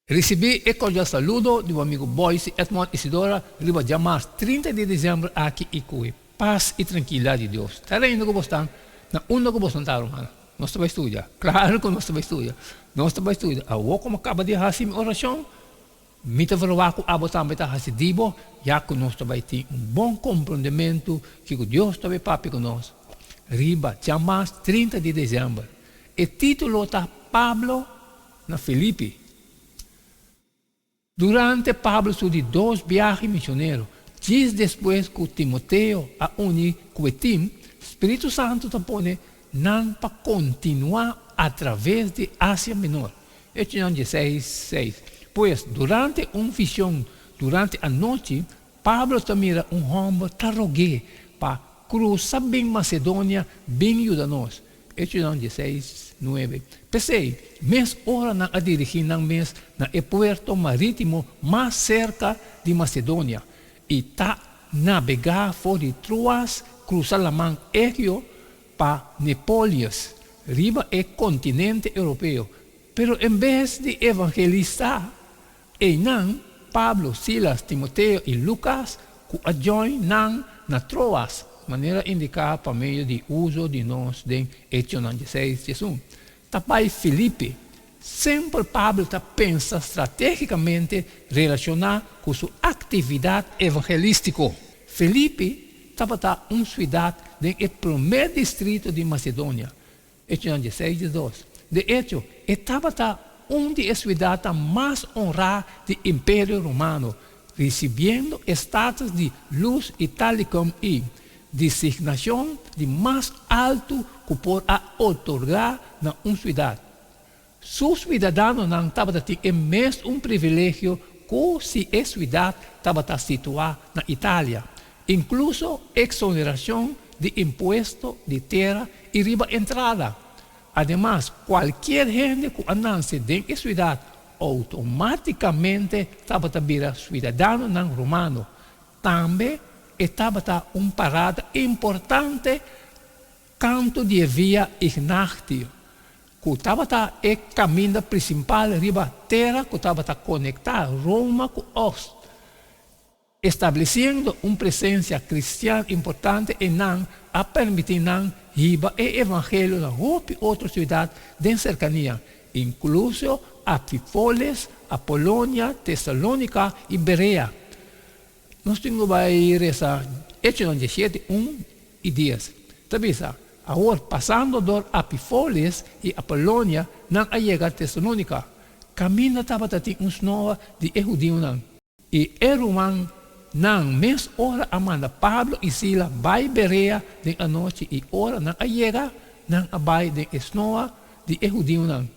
Risibí e kordial saludo di bo amigu Boyce Edmond Isidora riba djamars 30 di desèmber aki i ku e pas i trankilidat di Dios ta reina ku bo stan na unda ku bo stan ta ruman. Nos ta bai studia. Klaru ku nos ta bai studia. Nos ta bai studia. Awor ku mi kaba di hasi mi orashon, mi ta verwagt ku abo tambe ta hasi di bo, ya ku nos ta bai tin un bon komprondementu kiko Dios ta bai papia ku nos riba djamars 30 di desèmber. E título ta Pablo na Filipi. Durante Pablo su di dos biahe misionero, djis despues ku Timoteo a uni ku e tim, spiritu santu ta pone nan pa kontinuá atraves di Asia Menor. Echonan dieseis, seis. Pues, durante un vishon durante anochi, Pablo ta mira un hòmber ta rog'é pa krusa bin Masedonia bin yuda nos. Echonan dieseis, nuebe. P'esei, mes ora nan a dirigí nan mes na e puerto marítimo mas serka di Masedonia i ta nabegá for di Troas krusa Laman Egeo pa Nepolius riba e kontinente europeo. Pero en bes di evangelisá einan, Pablo, Silas, Timoteo i Lukas ku a djòin nan na Troas, manera indiká pa medio di uso di nos den Echonan dieseis, 11, ta bai Filipi. Semper Pablo ta pensa stratégikamente relashoná ku su aktividat evangelístiko. Filipi tabata un siudat den e promé distrito di Masedonia, Echonan dieseis, 12. De echo, e tabata un di e siudatnan mas honrá di Imperio Romano, risibiendo e status di Luz Italicum i designashon di mas altu ku por a otorgá na un siudat. Su siudadanonan tabata tin e mes un privilegio ku si e siudat tabata situá na Italia, inkluso eksonerashon di impuesto di tera i riba entrada. Ademas, kualkier hende ku a nanse den e siudat outomátikamente tabata bira siudadanonan romano. Tambe e tabata un parada importante kantu di e Via Ignatia, ku tabata e kaminda prinsipal riba tera ku tabata konektá Roma ku Ost. Establesiendo un presensia kristian importante einan a permití nan hiba e evangelio na hopi otro siudat den serkania, inkluso Amfipolis, Apolonia, Tesalónika i Berea. Nos tin ku bai resa Echonan 17, 1 i 10. Ta bisa, Awor, pasando dor Amfipolis i Apolonia, nan a yega Tesalónika, kaminda tabata tin un snoa di e hudiunan. I e rumannan mes ora a manda Pablo i Sila bai Berea den anochi, i ora nan a yega, nan a bai den e snoa di e hudiunan.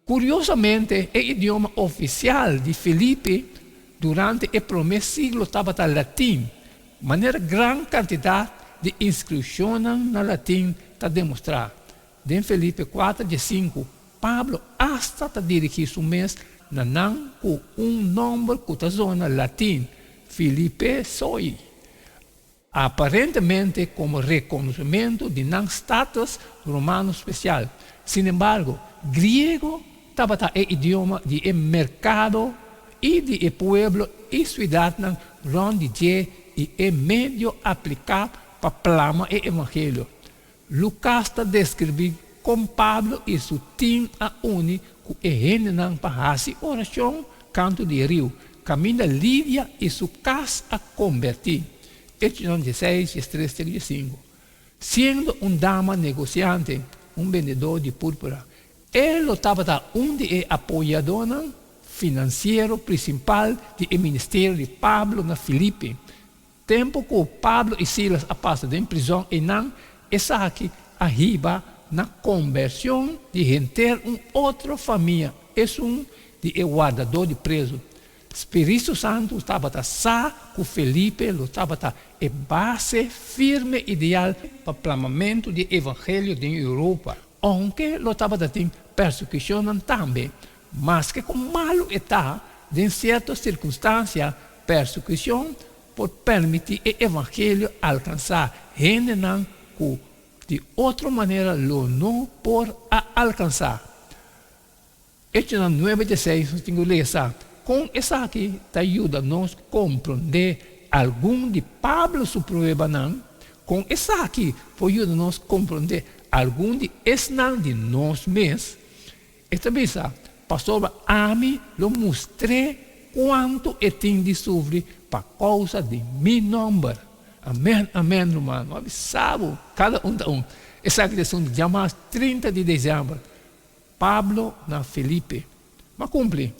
Kuriosamente, e idioma ofisial di Filipi durante e promé siglo tabata latin, manera gran kantidat di inskripshonnan na latin ta demostrá. Den Felipe kuater 15, Pablo asta ta dirigí su mes na nan ku un nòmber ku ta zona latin, Filipesoi, aparentemente komo rekonosementu di nan status romano spesial. Sin embargo, griego tabata e idioma di e merkado i di e pueblo i siudatnan rònt di dje i e medio apliká pa plama e evangelio. Lukas ta deskribí kon Pablo i su tim a uni ku e hendenan pa hasi orashon kantu di e riu, kaminda Lidia i su kas a kombertí. Echonan 16, 13 te 15. Siendo un dama negosiante, un bendedó di púrpura, e lo tabata un di e apoyadónan finansiero prinsipal di e ministerio di Pablo na Filipi. Tempu ku Pablo i Silas a pasa den prizòn einan, esaki a hiba na kombershon di henter un otro famia, esun di e wardadó di prezu. Spiritu Santu tabata sa ku Felipe lo tabata e base firme ideal pa plamamentu di e evangelio den Europa, ounke lo tabata tin persekushonnan tambe. Maske kon malu e ta, den sierto sirkunstansia persekushon por permití e evangelio alkansá hendenan ku di otro manera lo no por a alkansá. Echonan nuebe di seis nos tin ku lesa kon esaki ta yuda nos komprondé algun di Pablo su pruebanan, kon esaki por yuda nos komprondé algun di esnan di nos mes. E ta bisa, Pasobra ami lo mustr'é kuantu e tin di sufri pa kousa di mi nòmber. Amèn, amèn, ruman. No a bisa bo, kada un ta un. Esaki ta esun di djamas 30 di desèmber. Pablo na Felipe. M'a kumpli.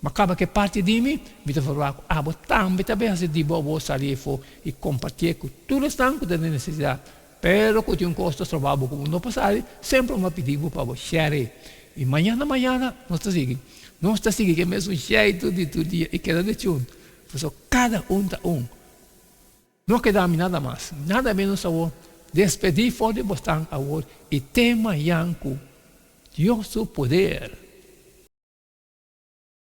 M'a kaba ku e parti di mi, mi ta verwagt ku abo tambe ta bin hasi di bo abo sali efo i kompartié ku tur esnan ku ta den nesesidat. Pero ku tin un kos ta stroba bo ku bo no por sali, semper mi a pidi bo pa bo share. I mañana mañana nos ta sigui. Nos ta sigui ku e mesun sheitu di tur dia i keda de chun. Pasobra kada un ta un. No keda mi nada mas, nada menos awor. Despedí for di bosnan awor i te mañan ku Dios su poder.